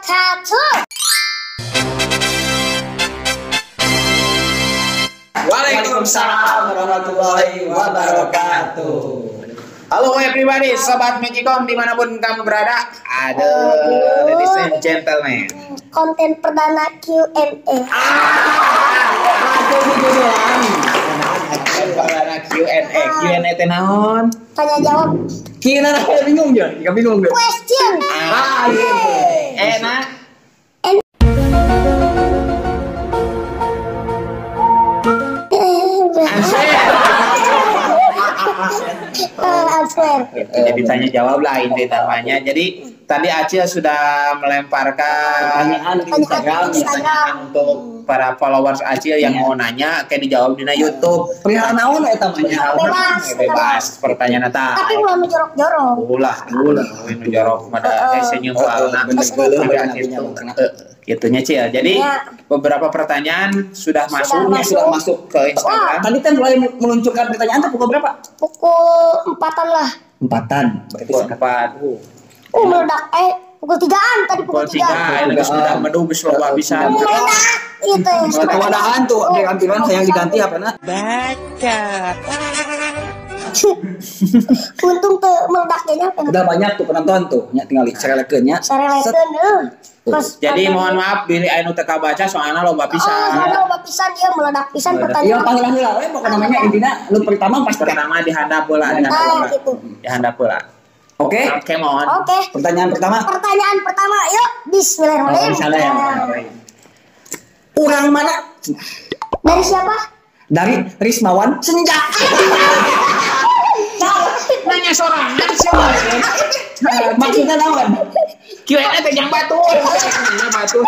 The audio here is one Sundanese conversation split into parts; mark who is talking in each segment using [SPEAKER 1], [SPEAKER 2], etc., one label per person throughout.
[SPEAKER 1] Wabarakatuh.
[SPEAKER 2] Waalaikumsalam warahmatullahi wabarakatuh.
[SPEAKER 3] Halo everybody, sobat Magicom dimanapun kamu berada. Aduh, ladies and gentlemen.
[SPEAKER 1] Konten perdana Q&A.
[SPEAKER 3] Perdana Q&A, Q&A teh naon?
[SPEAKER 1] Tanya jawab.
[SPEAKER 2] Kira bingung ya, bingung ya.
[SPEAKER 1] Question.
[SPEAKER 3] Ah, enak.
[SPEAKER 1] Answer.
[SPEAKER 3] Jadi tanya jawab lah inti namanya. Jadi tadi Acil sudah melemparkan
[SPEAKER 2] pertanyaan di Instagram,
[SPEAKER 3] pertanyaan untuk para followers Acil yang mau nanya kayak dijawab di YouTube.
[SPEAKER 2] Perihal naon eta mah?
[SPEAKER 1] Bebas,
[SPEAKER 3] bebas pertanyaan eta.
[SPEAKER 1] Tapi ulah nu jorok-jorok.
[SPEAKER 3] Ulah, ulah nu jorok mah da senyum soalna. Gitunya Cil. Jadi beberapa pertanyaan sudah masuk ke Instagram.
[SPEAKER 2] Wah, tadi kan mulai meluncurkan pertanyaan tuh pukul berapa?
[SPEAKER 1] Pukul 4-an lah.
[SPEAKER 2] 4-an. Berarti
[SPEAKER 3] 4.
[SPEAKER 1] Meledak pukul 3-an tadi pukul 3.
[SPEAKER 3] Ini sudah menu geus loba pisan.
[SPEAKER 1] Meledak itu.
[SPEAKER 2] Kewadaan tuh ambil-ambilan sayang diganti HP-na.
[SPEAKER 3] Baca.
[SPEAKER 1] Untung tuh meledaknya.
[SPEAKER 2] Udah banyak tuh penonton tuh, nya tinggal serelekeun nya.
[SPEAKER 1] Serelekeun heuh.
[SPEAKER 3] Jadi mohon maaf bilih anu teu kabaca soalna loba pisan.
[SPEAKER 1] Oh, soalna loba pisan dia meledak pisan pertanyaan.
[SPEAKER 2] Iya panggilan heula we pokokna namanya intina lu pertama pasti
[SPEAKER 3] pertama dihandap heula.
[SPEAKER 1] Gitu.
[SPEAKER 3] Dihandap heula.
[SPEAKER 2] Oke.
[SPEAKER 3] Oke, mohon.
[SPEAKER 1] Oke.
[SPEAKER 2] Pertanyaan pertama.
[SPEAKER 1] Pertanyaan pertama, yuk. Bismillahirrahmanirrahim.
[SPEAKER 2] Urang mana?
[SPEAKER 1] Dari siapa?
[SPEAKER 2] Dari Rismawan Senja.
[SPEAKER 3] Nanya sorangan sih.
[SPEAKER 2] Maksudnya naon?
[SPEAKER 3] Q&A teh jang batu. Nanya batu.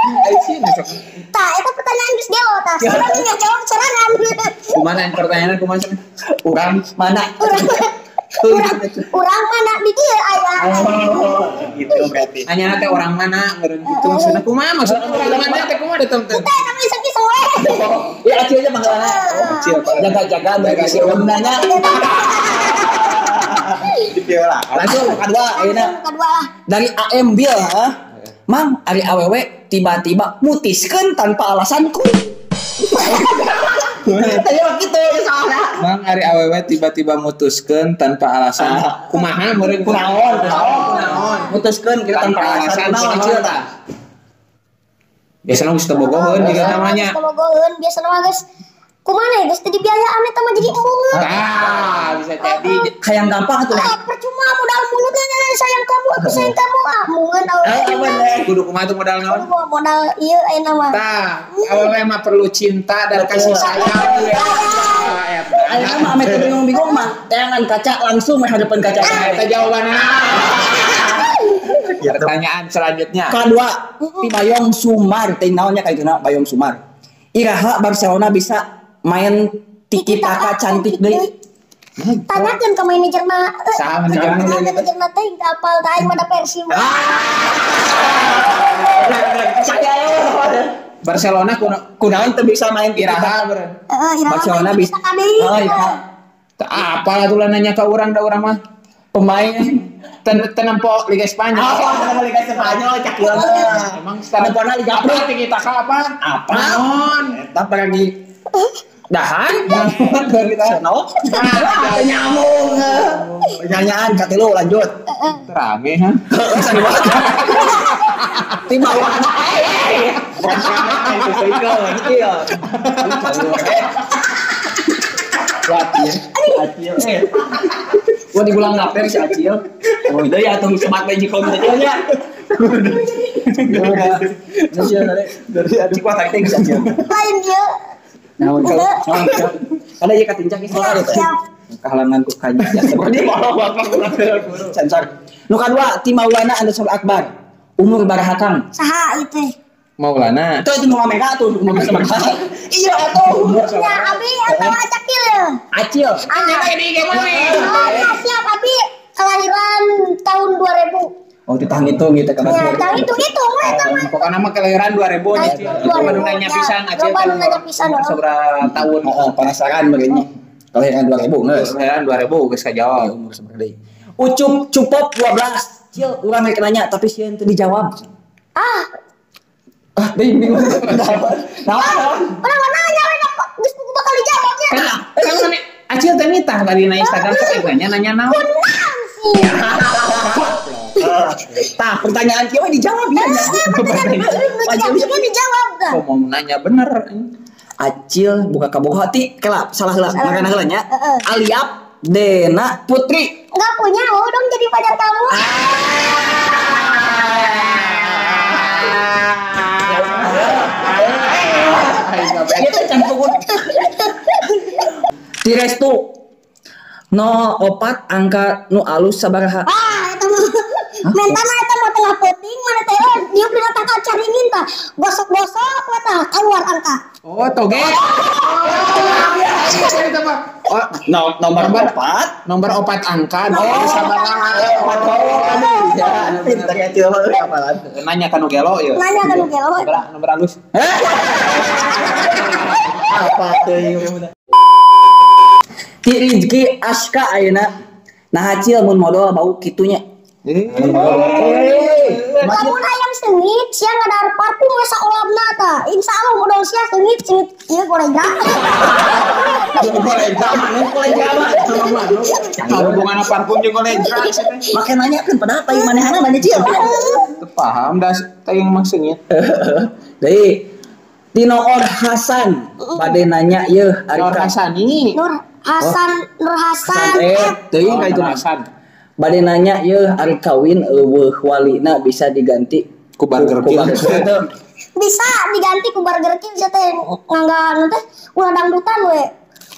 [SPEAKER 1] Tah, eta pertanyaan geus gelo tah. Sorangan ngajawab sorangan.
[SPEAKER 3] Kumaha pertanyaan kumaha?
[SPEAKER 2] Urang mana?
[SPEAKER 1] Urang mana di dieu aya.
[SPEAKER 3] Oh, gitu berarti. Nanya teh orang mana meureun gitu maksudna kumaha maksudna orang mana teh kumaha teh teh.
[SPEAKER 1] Teh tapi iseng-iseng we.
[SPEAKER 2] Ya Acil aja panggilanna.
[SPEAKER 3] Acil
[SPEAKER 2] jaga-jaga bagi si nanya. Langsung kedua ayeuna. Dari AM Bill, Mang, ari awewe tiba-tiba mutiskeun tanpa alasanku. Tadi mah kitu soalna.
[SPEAKER 3] Mang, ari awewe tiba-tiba mutuskeun tanpa alasan. Kumaha meureun
[SPEAKER 2] kunaon? Kunaon? Mutuskeun kita tanpa alasan kunaon Acil tah?
[SPEAKER 3] Biasana geus teu bogoheun juga namanya.
[SPEAKER 1] Teu bogoheun biasana mah geus kumaha ya geus teu dibiayaan eta mah jadi embungeun.
[SPEAKER 3] Ah, bisa jadi
[SPEAKER 2] hayang gampang atuh.
[SPEAKER 1] Percuma modal mulutnya sayang kamu, aku sayang kamu, ah embungeun awewe.
[SPEAKER 3] Kudu kumaha tuh modal naon?
[SPEAKER 1] Modal ieu ayeuna mah.
[SPEAKER 3] Tah, awewe mah perlu cinta dan kasih sayang.
[SPEAKER 2] Ayeuna mah ame teu bingung-bingung mah, teangan kaca langsung meh hadapan kaca.
[SPEAKER 3] Eta jawabanna. Pertanyaan selanjutnya.
[SPEAKER 2] Kedua, ti Bayong Sumar, teh naonnya ka dituna Bayong Sumar. Iraha Barcelona bisa main tiki taka cantik deui.
[SPEAKER 1] Tanyakeun ka manajerna.
[SPEAKER 3] Saha manajerna?
[SPEAKER 1] Manajerna teh apal tah aing mah da Persib.
[SPEAKER 3] Barcelona
[SPEAKER 2] kunaon teu bisa main
[SPEAKER 3] iraha beureun.
[SPEAKER 1] Heeh, iraha
[SPEAKER 2] Barcelona bisa.
[SPEAKER 1] Oh,
[SPEAKER 2] iraha.
[SPEAKER 3] Teu apal atuh lah nanya ka urang da urang mah.
[SPEAKER 2] Pemain
[SPEAKER 3] tenempo Liga Spanyol.
[SPEAKER 2] Oh, tenempo Liga Spanyol cak ieu.
[SPEAKER 3] Emang tenempona Liga Pro tiki taka apa?
[SPEAKER 2] Apa?
[SPEAKER 3] Naon?
[SPEAKER 2] Eta pergi
[SPEAKER 3] dahan?
[SPEAKER 2] Sono? Nyamung. Pertanyaan katilu lanjut.
[SPEAKER 3] Rame ha?
[SPEAKER 2] Ti bawah. Acil. Gua diulang ngaper si Acil. Oh, udah ya atuh sobat Magicom teh nya. Dari aduh kuat teh geus Acil.
[SPEAKER 1] Lain ieu.
[SPEAKER 2] Naon kalau ada ieu katincak geus salah teh. Kahalangan ku kanya. Sensor. Nu kadua ti Maulana Anasrul Akbar. Umur baraha Kang?
[SPEAKER 1] Saha ieu teh?
[SPEAKER 3] Maulana.
[SPEAKER 2] Itu mau Amerika tuh umur sabaraha? Iya atuh.
[SPEAKER 1] Ya abi atawa Cakil.
[SPEAKER 2] Acil.
[SPEAKER 3] Anya teh di gimana?
[SPEAKER 1] Oh, siap abi kelahiran tahun 2000.
[SPEAKER 2] Oh, ditang hitung gitu kan.
[SPEAKER 1] Ya, tang hitung-hitung we eta mah.
[SPEAKER 3] Pokokna mah kelahiran 2000 nya. Loba nu nanya pisan Acil.
[SPEAKER 1] Loba nu nanya pisan.
[SPEAKER 3] Sabaraha tahun?
[SPEAKER 2] Heeh, penasaran begini. Kelahiran 2000 geus.
[SPEAKER 3] Kelahiran 2000 geus kajawab.
[SPEAKER 2] Umur sabaraha deui. Ucup Cupop 12. Cil, urang rek nanya tapi sieun teu dijawab.
[SPEAKER 1] Ah,
[SPEAKER 2] Ah, bingung. Nah,
[SPEAKER 1] urang mah nanya we geus kudu bakal dijawabnya.
[SPEAKER 3] Kan mana Acil teh nitah tadi na Instagram sok nanya naon.
[SPEAKER 1] Kunaon sih?
[SPEAKER 2] Tah, pertanyaan kieu mah dijawab ya.
[SPEAKER 1] Pertanyaan kieu dijawab tah.
[SPEAKER 3] Kok mau nanya bener.
[SPEAKER 2] Acil buka kabogoh hati kelap salah heula ngaranna heula nya. Aliap Dena Putri.
[SPEAKER 1] Enggak punya mau dong jadi pacar kamu.
[SPEAKER 2] Itu campur. Tirestu 04 angka nu alus sabaraha.
[SPEAKER 1] Ah, eta mah. Mentana eta mah tengah peuting mana teh diuk dina tangkal caringin tah. Gosok-gosok we tah keluar angka.
[SPEAKER 3] Oh, toge. Oh,
[SPEAKER 2] nomor 4,
[SPEAKER 3] nomor 4 angka. Oh, sabaraha.
[SPEAKER 2] Ya, pintar ya Cil apalan.
[SPEAKER 3] Nanya ka nu gelo ieu.
[SPEAKER 1] Nanya ka nu gelo.
[SPEAKER 3] Nomor alus.
[SPEAKER 2] Apa teuing. Ti Rizky Aska ayeuna nah Acil mun modal bau kitunya.
[SPEAKER 1] Lamun hayang seungit sia ngadahar parfum we saolamna tah. Insyaallah modal sia seungit seungit ieu gorengan.
[SPEAKER 2] Gorengan manuk gorengan mah.
[SPEAKER 3] Hubunganna parfum jeung gorengan sia teh.
[SPEAKER 2] Make nanyakeun padahal tai manehana nanya Cil.
[SPEAKER 3] Teu paham da teh mah seungit.
[SPEAKER 2] Deui Tino Or Hasan bade nanya yeuh ari
[SPEAKER 3] Nur Hasani.
[SPEAKER 1] Nur Hasan Nur Hasan.
[SPEAKER 2] Teuing ka itu Hasan. Bade nanya yeuh ari kawin eueuh walina bisa diganti
[SPEAKER 3] ku Burger King.
[SPEAKER 1] Bisa diganti ku Burger King sia teh ngangga teh ulah dangdutan we.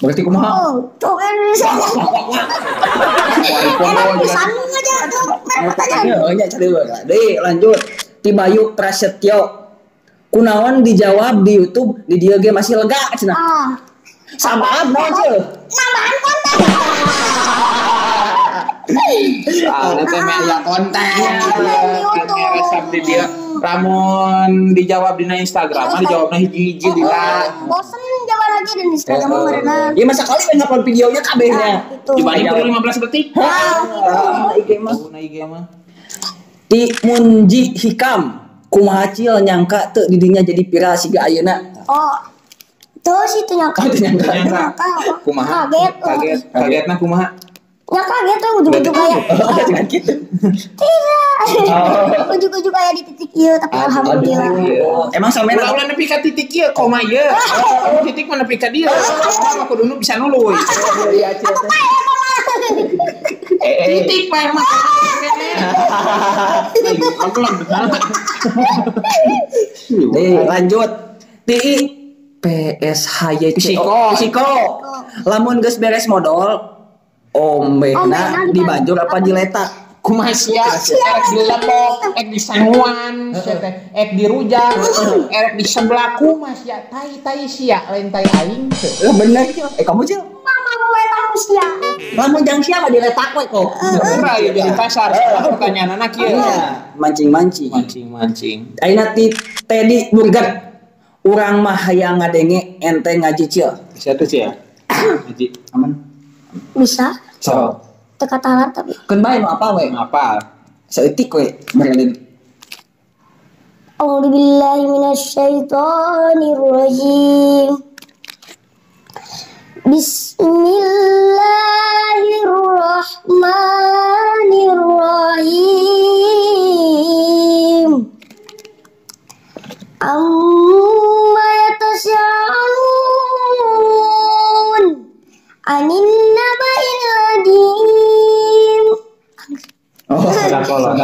[SPEAKER 2] Berarti kumaha?
[SPEAKER 1] Oh, tuh kan bisa. Enak pisan aja tuh pertanyaan.
[SPEAKER 2] Heeh nya cari we. Deui lanjut. Ti Bayu Prasetyo. Kunaon dijawab di YouTube di dieu ge masih lega cenah.
[SPEAKER 1] Ah.
[SPEAKER 2] Samaan naon Cil?
[SPEAKER 1] Nambahan konten.
[SPEAKER 3] Soalnya teh meh aya konten. Resep di dieu. Lamun dijawab dina Instagram mah dijawabna hiji-hiji lila.
[SPEAKER 1] Bosen jawab lagi di Instagram mah meureunan.
[SPEAKER 2] Ieu masa kali we ngupload videonya kabehnya.
[SPEAKER 3] Dibanding 15 detik.
[SPEAKER 2] Heeh, IG mah.
[SPEAKER 3] IG mah.
[SPEAKER 2] Ti Munji Hikam kumaha Cil nyangka teu didinya jadi viral siga ayeuna.
[SPEAKER 1] Oh. Terus itu nyangka.
[SPEAKER 2] Oh, itu nyangka.
[SPEAKER 3] Kumaha?
[SPEAKER 1] Kaget.
[SPEAKER 3] Kaget. Kagetna kumaha?
[SPEAKER 1] Ya kaget tuh ujug-ujug aya.
[SPEAKER 2] Jangan gitu.
[SPEAKER 1] Tidak. Ujug-ujug aya di titik ieu tapi alhamdulillah.
[SPEAKER 2] Emang sampe
[SPEAKER 3] ulah nepi ka titik ieu koma ieu. Titik mah nepi ka dieu. Mah kudu bisa nuluy.
[SPEAKER 1] Atuh pae eta mah.
[SPEAKER 3] Titik pae mah.
[SPEAKER 2] Nih, lanjut. TI PSHYC Pisiko. Lamun geus beres modal ombehna dibanjur apa diletak?
[SPEAKER 3] Kumaha sia? Erek dilepok, erek disanguan, sia teh, erek dirujak, erek diseblak kumaha sia? Tai-tai sia, lain tai aing.
[SPEAKER 2] Bener. Kamu Cil?
[SPEAKER 1] Mama letak sia.
[SPEAKER 2] Lamun jang sia mah diletak we kok.
[SPEAKER 3] Bener ya jadi pasar. Pertanyaanna kieu.
[SPEAKER 2] Mancing-mancing.
[SPEAKER 3] Mancing-mancing.
[SPEAKER 2] Ayeuna ti Teddy Burger. Urang mah hayang ngadenge ente ngaji Cil.
[SPEAKER 3] Bisa tuh Cil. Ngaji.
[SPEAKER 2] Aman.
[SPEAKER 1] Bisa.
[SPEAKER 2] So.
[SPEAKER 1] Teka talar tapi.
[SPEAKER 2] Keun bae nu apa we?
[SPEAKER 3] Apa?
[SPEAKER 2] Saeutik we meureun.
[SPEAKER 1] A'udzubillahi minasyaitonirrajim. Bismillahirrahmanirrahim. Amma yatasa'alun anin naba'il adzim.
[SPEAKER 2] Oh, sadaqallah.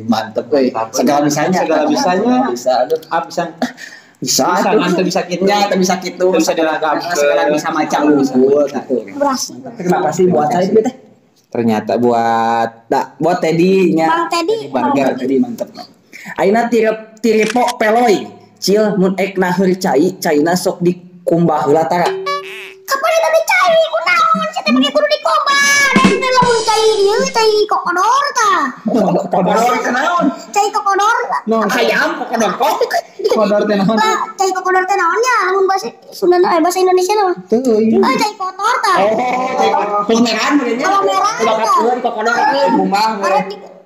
[SPEAKER 2] Mantep euy. Segala bisanya, segala bisanya. Bisa aduh.
[SPEAKER 3] Ah, bisa.
[SPEAKER 2] Bisa,
[SPEAKER 3] bisa bisa kitu.
[SPEAKER 2] Ya, bisa kitu.
[SPEAKER 3] Bisa dilangkap.
[SPEAKER 2] Segala bisa macam unggul gitu.
[SPEAKER 1] Terima
[SPEAKER 2] kasih buat saya teh.
[SPEAKER 3] Ternyata buat
[SPEAKER 2] buat Teddy nya.
[SPEAKER 1] Bang Teddy.
[SPEAKER 2] Burger Teddy mantep. Ayeuna tirepo peloy. Cil mun ek naheur cai, caina sok dikumbah heula tara.
[SPEAKER 1] Kapan eta teh cai kunaon sia teh make kudu dikumbah. Dan teh lamun cai ieu cai kokodor tah.
[SPEAKER 2] Kokodor kunaon?
[SPEAKER 1] Cai kokodor.
[SPEAKER 2] Hayam kokodor kok.
[SPEAKER 3] Kokodor teh naon?
[SPEAKER 1] Cai kokodor teh naon nya lamun bahasa Sunda bahasa Indonesia mah.
[SPEAKER 3] Teu.
[SPEAKER 1] Oh, cai kotor tah.
[SPEAKER 2] Oh, cai kotor. Merah meureun nya.
[SPEAKER 1] Kalau merah.
[SPEAKER 2] Kokodor kumbah.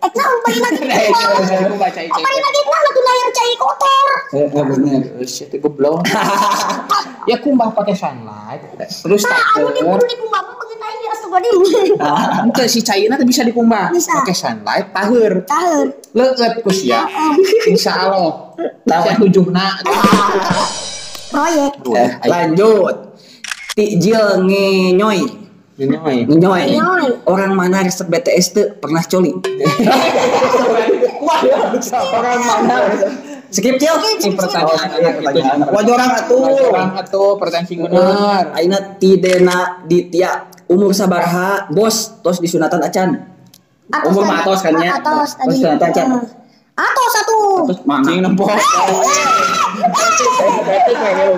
[SPEAKER 1] Eh naon bari lagi dikumbah.
[SPEAKER 3] Baca
[SPEAKER 1] Bari lagi naon atuh layar cai kotor.
[SPEAKER 2] Heeh bener.
[SPEAKER 3] Sia teh goblok. Ya kumbah pakai sunlight. Terus
[SPEAKER 1] Nah, anu
[SPEAKER 3] taker.
[SPEAKER 1] dikudu dikumbah mah beungeut aing astagfirullahaladzim.
[SPEAKER 3] Henteu si caina teh bisa dikumbah.
[SPEAKER 1] Bisa.
[SPEAKER 3] Pakai sunlight taheur.
[SPEAKER 1] Taheur.
[SPEAKER 3] Leueut ku sia. Insyaallah. Sia tujuhna.
[SPEAKER 1] Proyek.
[SPEAKER 2] Lanjut. Tijil ngenyoy.
[SPEAKER 3] Nyoy.
[SPEAKER 2] Ngenyoy.
[SPEAKER 1] Ngenyoy.
[SPEAKER 2] Orang mana resep BTS teu pernah coli? Wah, orang mana? Skip Cil.
[SPEAKER 3] Ini pertanyaan anak itu.
[SPEAKER 2] Wajorang atuh.
[SPEAKER 3] Wajorang atuh pertanyaan sing bener.
[SPEAKER 2] Aina Tidena Ditya umur sabaraha bos tos disunatan acan.
[SPEAKER 1] Atos
[SPEAKER 2] Umur
[SPEAKER 1] tadi.
[SPEAKER 2] mah atos kan ya.
[SPEAKER 1] Atos tadi.
[SPEAKER 2] Tos disunatan acan.
[SPEAKER 1] Atos satu.
[SPEAKER 2] Terus mana?
[SPEAKER 3] Cing nempo.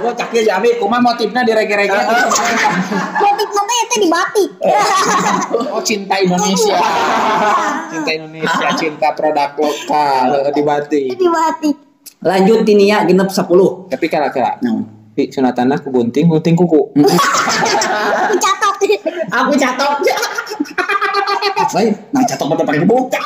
[SPEAKER 2] Gua cakil jami.
[SPEAKER 3] Kumaha motifna direge-rege.
[SPEAKER 1] Motif nanti itu di batik.
[SPEAKER 3] Oh, cinta Indonesia. Cinta Indonesia, cinta produk lokal di batik.
[SPEAKER 1] Di batik.
[SPEAKER 2] Lanjut Tinia genep 10.
[SPEAKER 3] Tapi kala-kala.
[SPEAKER 2] Naon?
[SPEAKER 3] Di sunatana ku gunting, gunting kuku.
[SPEAKER 1] Aku catok.
[SPEAKER 2] Aku catok. Lain, nah catok pada pakai buka.